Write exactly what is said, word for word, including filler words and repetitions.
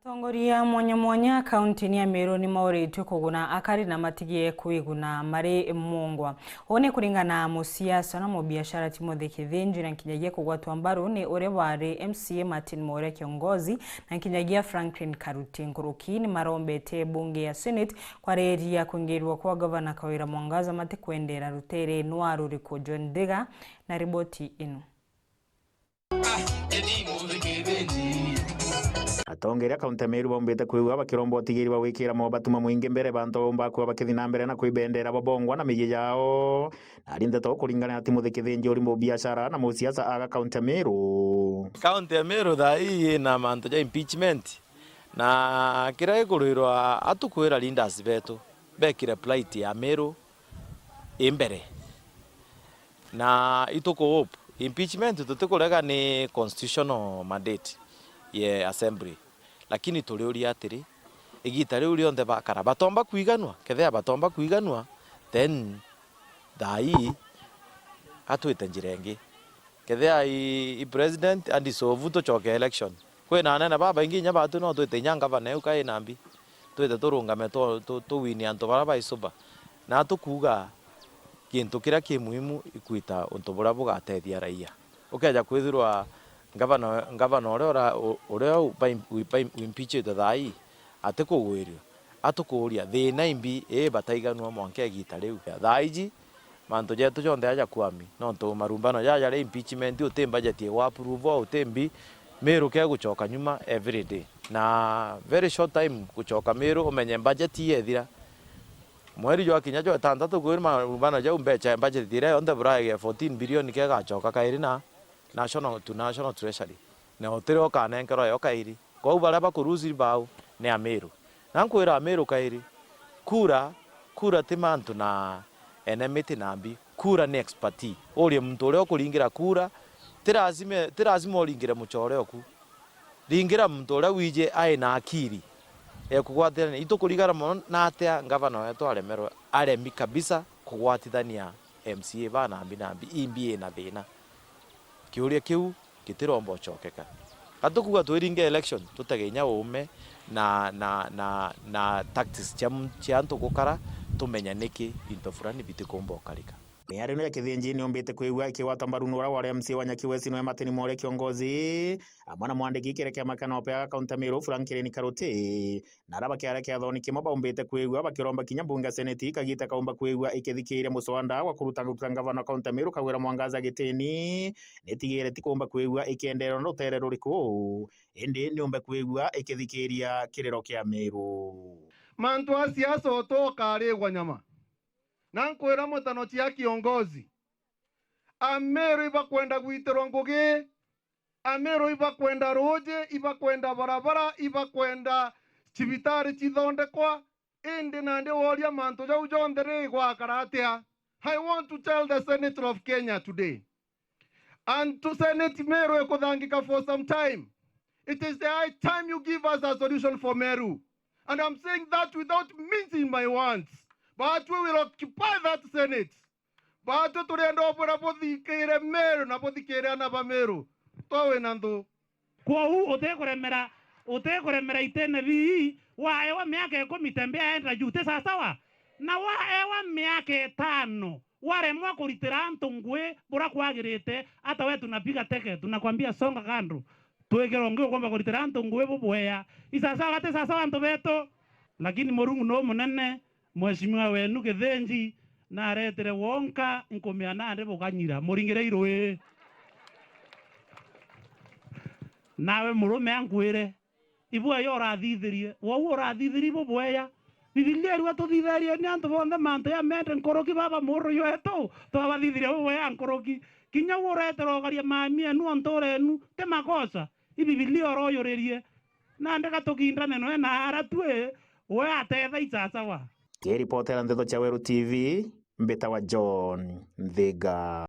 Atongoria mwanya mwanya kaunti-ini ya Meru ni mauritue kuguna akari na matigie kwiguna mari mungwa. Uu ni kuringana na musiasa na mubiashara Timothy Kithinji, na nkinyagia kugwatwa mbaru ni uria wari M C A Martin Mworia Kiongozi na nkinyagia Franklin Karuti. Nkuruki ni marombete bunge ya Senate kwariria kwingirirwa kwa gavana Kawira Mwangaza matikwendera rutere nwa ruriku. John Ndega na riboti ino. Atongeria kaunti ya Meru baumbite kwigua bakiromba utigiri bwa gwikira mobatuma mwingi mbere bantu baumba kuba bakithi na mbere na kwibendera bo bongwa na miji yao. Na ari ndeto kuringana na Timothy Kithinji uri mubiashara na musiasa aga kaunti ya Meru. Kaunti ya Meru thaa ii ina mantu ja impeachment, na kiria gikuruirwa atukwira leaders betu bekire plight ya Meru i mbere. Na ituku hope impeachment tutikurega ni constitutional mandate ye assembly, lakini turiuria atiri, igita riu rionthe bakara batomba kwiganua? Kethira batomba kwiganua, then thaa ii atwite njira ingi. Kethira i, i president andisovu tucoke election, kwina anene babaingi inya batu no twite inya ngavana eu kai nambi, twite turungame tu, tu, tuwini antu bara baisuba. Na tukuuga gintu kiria ki muhimu ikwita untu buria bugatethia raia. Ukeja kwithirwa ngavana, ngavana uria ura-, u-, uria u-, baim-, wi-, baim-, wimpeachitwe thaa ii, atikugwirio, atukuuria, thina imbi ii bataiganua mwanka igita riu? Thaa iji, mantu jetu jonthe aja kwami, nontu marumbano jaja jaria impeachment, uti budget igwa approve, uti mbi, Meru ke gucoka nyuma every day. Na very short time gucoka Meru, umenye budget ii yethira. Mweri jwa kinya jwa itantatu kwiri marumbano jau, mbecha ya budget iria yonthe buraege fourteen billion ke gacoka kairi na national, to national treasury. Na utiri ukanenkerwa yo kairi. Kwou baria bakurusi bau ni Ameru. Na nkwira Ameru kairi, kura, kura ti mantu na enemy ti nambi, kura ni expertise. Urie muntu uria ukuringira kura, ti lazima, ti lazima uringire muchore oku. Ringira muntu uria wiji ai na akiri ekugwatirania. Itukurigara mono na atia ngavana wetu aremerwe, aremi kabisa kugwatithania M C A ba nambi nambi, imbi ina thina. Kiuria kiu gitiromba ucokeka. Ka tukuuga twiringe election, tutege inya uume na, na, na, na tactics cia m-, cia antu gukara, tumenya niki into fulani bitikumba ukarika. Miario ya Kithinji ni yumbite kwigua ikigwata mbaru ni uria wari M C A wa Nyaki West niwe Martin Mworia Kiongozi, amwe na mwandiki kiri kiama kia NOPEA kaunti ya Meru Franklin Karuti. Na aria bakiaria kiathoni kimwe baumbite kwigua bakiromba kinya mbunge ya seneti ikagita kaumba kwigua ikithikiria muswanda wa kuruta, kuruta ngavana wa kaunti ya Meru Kawira Mwangaza gitini, nitigire ti kuumba kwigua ikienderwa na rutere ruriku, indi niumbe kwigua ikithikiria kiriro kia Meru. Mantu a siasa utu ukarigwa nyama. Na nkwira mutano cia kiongozi, Ameru ibakwenda gwitirwa ngugi, Ameru ibakwenda ruuji, ibakwenda barabara, ibakwenda cibitari cithondekwa, indi nandi woria mantu jau jonthe ri gwakara atia? I want to tell the Senator of Kenya today, and to Senate Meru ikuthangika for some time, it is the high time you give us a solution for Meru. And I'm saying that without mincing my words. But we will occupy that Senate. Baatwi turienda ubwira buthikire Meru na buthikire ana ba Meru. To wina nthu. Kwou utikuremera, utikuremera itene bii, waewa miaka ikumi tembea enda juu, ti sasawa? Na waewa miaka itano, waremwa kuritira antu ngui buria kwagirite, hata we tunapiga teke, tunakwambia songa kando. Twikira ungi ukomba kuritira antu ngui bubwea. I sasawa, ti sasawa antu betu? Lakini Murungu no munene, Mheshimiwa wenu Kithinji naretire wonka, nkumea nandi bukanyira, muringire irui. Nawe murume ankwire, ibwea urathithirie, wou urathithirie bubwea. Bibilia irua tuthitherieni antu bonthe mantu ya mende nkuruki, baba muru wetu, twabathithiria bubwea nkuruki. Kinya u uretera ugaria mami enu o nturenu, ti makosa. I Bibilia uroyuririe. Nandi gatukindane noe na ara twi, we atetha i sasawa. Kiripotera ndeto cia Weru T V, mbitawa John Nthiga.